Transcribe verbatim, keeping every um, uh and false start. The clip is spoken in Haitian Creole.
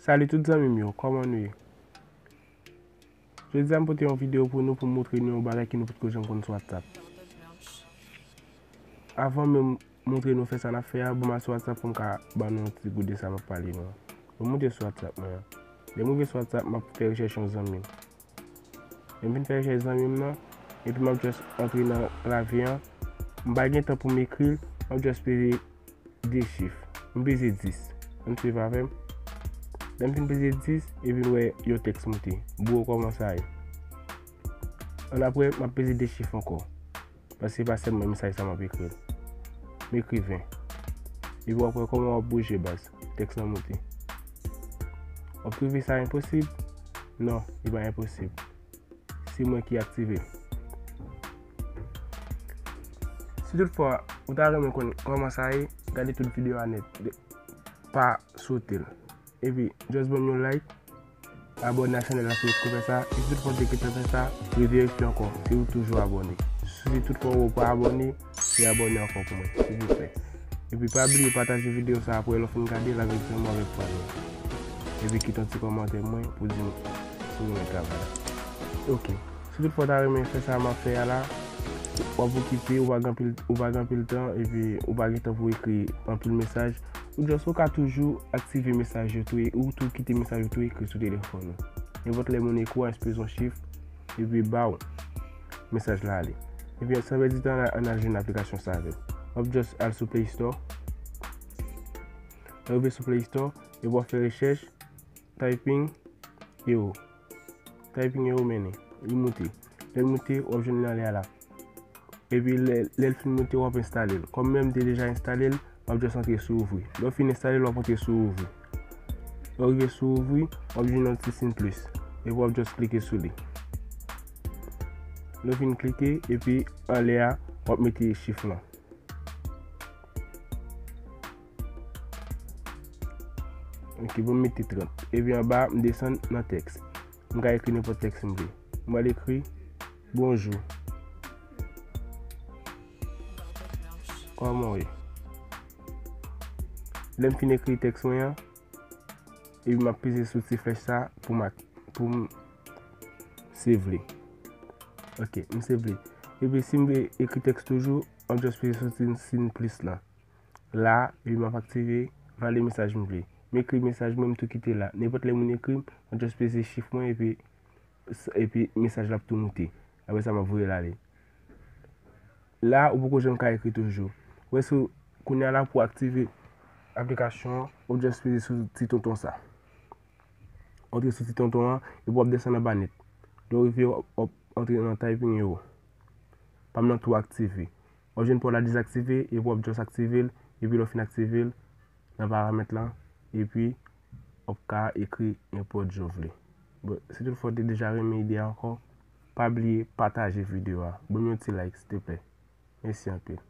Salut tout zanmi m yo, kòman nou ye? Jodi a m pote yon videyo pou nou pou m montre nou yon bagay ke nou potko janm konn sou WhatsApp. Avan menm montre nou fè sa n ap fè a, ban m al sou WhatsApp pou m ka ban nou yon ti gou de sa m ap pale nou an. Ban m monte sou WhatsApp mwen an. Lè m rive sou WhatsApp, m ap fè rechèch yon zanmi m. Lè m fin fè rechèch zanmi m nan, epi m ap just antre nan klavye an. M pa gen tan pou m ekri l, m ap just peze de chif. M peze dis. Ann swiv avè m. Lè m fin peze dis, epi m wè yon tèks moute. Bro, kòman sa ye? Annapre, m ap peze de chif ankò. Paske se pa sèlman mesaj sa m ap ekri l. M ekri ven. Epi w ap wè kòman w ap bouje baz. Tèks lan moute. W ap twouve sa enposib? Non, li pa enposib. Se mwen ki aktive l. Si toutfwa ou ta renmen konn kòman sa ye, gade tout videyo a nèt. Pa sote l. Epi, just ban m yon like, abòne a chanèl la si w potko fè sa, e si toutfwa w te gentan fè sa, reverifye ankò si w toujou abòne. Si toutfwa w pa abòne, reabòne ankò pou mwen, silvouplè. Epi pa bliye pataje videyo sa a pou lè w fin gade l avèk zanmi w, avèk fanmi w. Epi kite yon ti kòmantè mwen pou di m si w renmen travay la. Ok. Si toutfwa w ta renmen fè sa m ap fè a la, w ap okipe, ou pa gen anpil, ou pa gen anpil tan, epi ou pa gen tan pou ekri anpil mesaj, ou just ou ka toujou aktive mesaj yo tou, e ou tou kite mesaj yo tou ekri sou telefòn ou. Nenpòt lè moun ekri w, espeze yon chif, epi ba w mesaj la ale. Epi san pèdi tan, ann al jwenn aplikasyon sa avè m. W ap just al sou Play Store. Lè w rive sou Play Store, epi w ap fè rechèch, typing, ewo. Typing ewo mennen. Li moute. Lè l moute, w ap jwenn li anlè a la. Epi lè, lè l fin moute, w ap enstale l. Kòm mwen m te deja enstale l, m ap just antre sou ouvri. Lè w fin enstale l, w ap antre sou ouvri. Lè w rive sou ouvri, w ap jwenn yon ti siy plis. Epi w ap just klike sou li. Lè w fin klike, epi anlè a, w ap mete chif lan. Ok, bon, m mete trant. Epi anba, m desann nan tèks. M ka ekri nenpòt tèks m vle. M pral ekri, bonjou. Kòman w ye? Lè m fin ekri tèks mwen an, epi m ap peze sou ti flèch sa pou m ak-, pou m save li. Ok, m save li. Epi si m vle ekri tèks toujou, m ap just peze sou ti siy plis lan. La, epi m ap aktive vale mesaj m vle. M ekri mesaj mwen, m tou kite la. Nenpòt lè moun ekri m, m ap just peze chif mwen epi, epi mesaj la ap tou moute. Apre sa, m ap voye l ale. La, ou poko janm ka ekri toujou. Ou wè sou, kounye a la pou aktive aplikasyon an, ou just peze sou ti tonton sa. Antre sou ti tonton an, epi w ap desann anba nèt. Lè w rive, w ap antre nan typing ewo. Pa m nan tou aktive. W ap jwenn pa w la dezaktive, epi w ap just aktive l, epi lè w fin aktive l, nan paramèt lan, epi w ap ka ekri nenpòt jan w vle. Bon, si toutfwa w te deja renmen ide a ankò, pa bliye pataje videyo a. Ban m yon ti like, silteplè. Mèsi anpil.